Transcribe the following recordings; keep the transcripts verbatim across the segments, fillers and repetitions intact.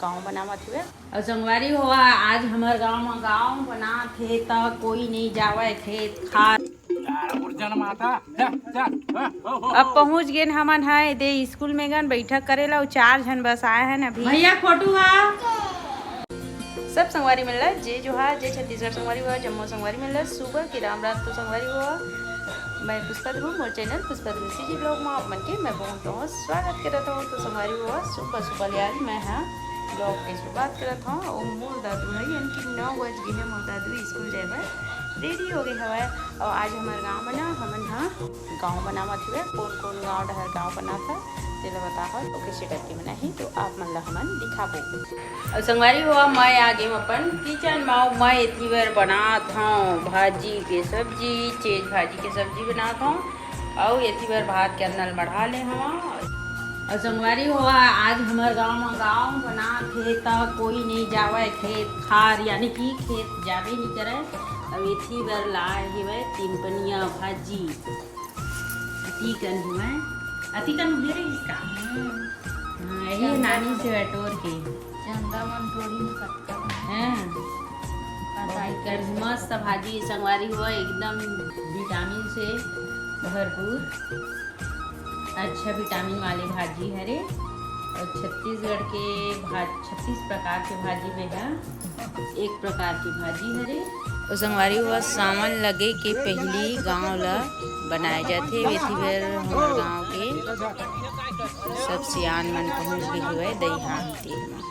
गाँव बनावत हुए। अउ संगवारी हो, आज हमर गाँव म गाँव बनात हे, त कोई नइ जावय खेत खार। अब पहुँच गेन हमन ह एदे स्कूल में गन बैठक करे ला, अउ चार झन बस आए हन अभी। भैया फोटू हा। सब संगवारी मन ला जय जोहार, जय छत्तीसगढ़ संगवारी हुआ, जम्मो संगवारी मन ला सुबह के राम राम। तो संगवारी हुआ, मैं पुष्पा ध्रुव, मोर चैनल पुष्पा ध्रुव सीजी ब्लॉग में आप मन के मैं बहुत बहुत स्वागत करत हूँ। तो संगवारी हुआ, सुबह सुबह ले आज मैं हाँ ब्लॉग के शुरुआत करत हूँ। और मोर दादू है, यानी कि नौ बज गए हैं, मोर दादू स्कूल जाए बर रेडी हो गए हवय। और आज हमारे गाँव में ना, हमन हाँ गाँव बनावत हुए, कौन कौन गाँव डहर गाँव बनात है, तेला बताहत, ओके सेटअप के बनाही, तो आप मन ला हमन दिखाबो। अउ संगवारी हो, मैं आ गेम अपन किचन म। मैं एथी बर बनात हूँ भाजी के सब्जी, चेज भाजी के सब्जी बनात हूँ। अउ एथी बर भात के अंदर मढ़ा ले हवा। अउ संगवारी हो, आज हमर गांव म गांव बनात हे, त कोई नइ जावय खेत खार, यानी कि खेत जाबे नइ करय। अउ एथी बर लाए हेवय तीन पनिया भाजी। अतिकन हुए, अतिकन हुए रहिस का? हम्म। हाँ, यही चंदा नानी मन। से बटोर के। चंदा मन थोड़ी न कतका। हाँ। कटाई बहुत कर मस्त भाजी संगवारी हुआ, एकदम विटामिन से भरपूर, अच्छा विटामिन वाले भाजी हरे। और छत्तीसगढ़ के भाज-, छत्तीस प्रकार के भाजी में है। एक प्रकार के भाजी हरे। ओ संगवारी हो, सावन लगे के पहिली गांव ला बनाए जाथे। एती बर हमर गांव के सब सियान मन पहुंच गे हवय दईहान तीर म।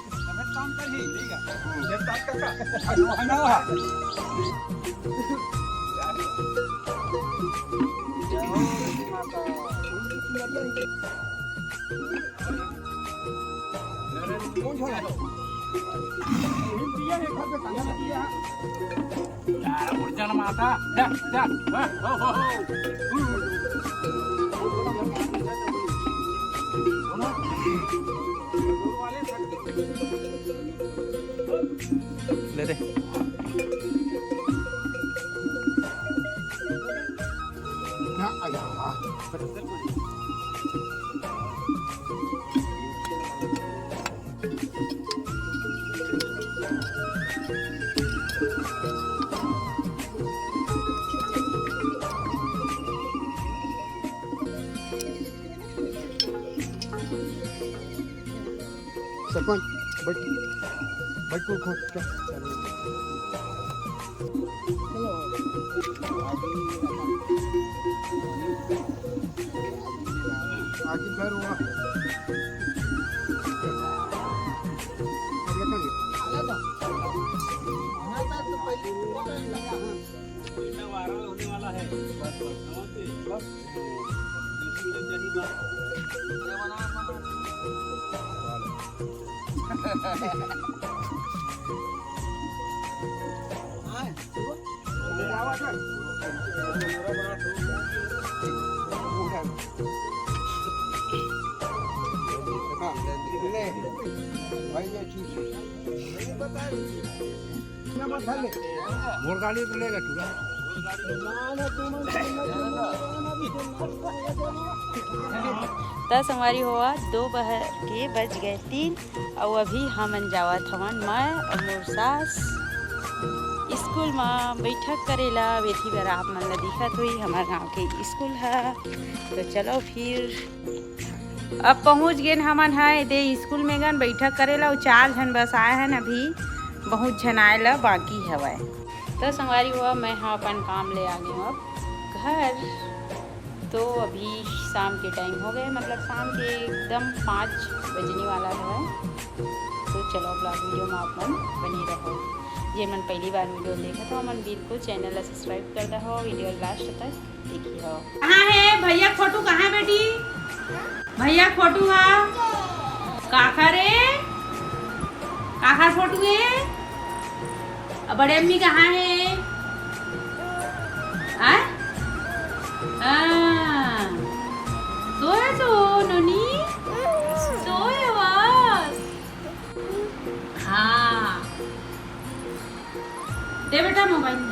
ले दे। सरपंच, बैठ, बैठ को खा, क्या? आगे घर हुआ। अब लगा ये। महीना वायरल होने वाला है। मोर गाड़ी तो लेगा टूरा। त संगवारी होवा, दो बहर के बज गए तीन, अउ अभी हमन जावत हवन, मैं अउ मोर सास स्कूल म बैठक करे ला। एती बर आप मन ला दिखत होही हमर गांव के स्कूल ह। तो चलो फिर अब पहुंच गेन हमन ह एदे स्कूल में गन बैठक करे ला, अउ चार झन बस आए हन, अभी बहुत झन आए ला बाकी हवय। तो संगवारी हो, मैं ह अपन काम ले आ गेंव अब घर। तो अभी शाम के टाइम हो गए, मतलब शाम के एकदम पाँच बजने वाला हवय। तो चलो vlog video में आप मन बने रहो। जे मन पहली बार video देखत हो, मन बिल्कुल चैनल ला subscribe कर दहो, video last तक देखिहो। कहाँ है भैया फोटू, कहाँ है बेटी? भैया फोटू हा? काखर ए? काखर फोटू ए? अब बड़े अम्मी कहाँ है? आय? हाँ। सोए तो नोनी? सोए बस। हाँ। दे बेटा मोबाइल।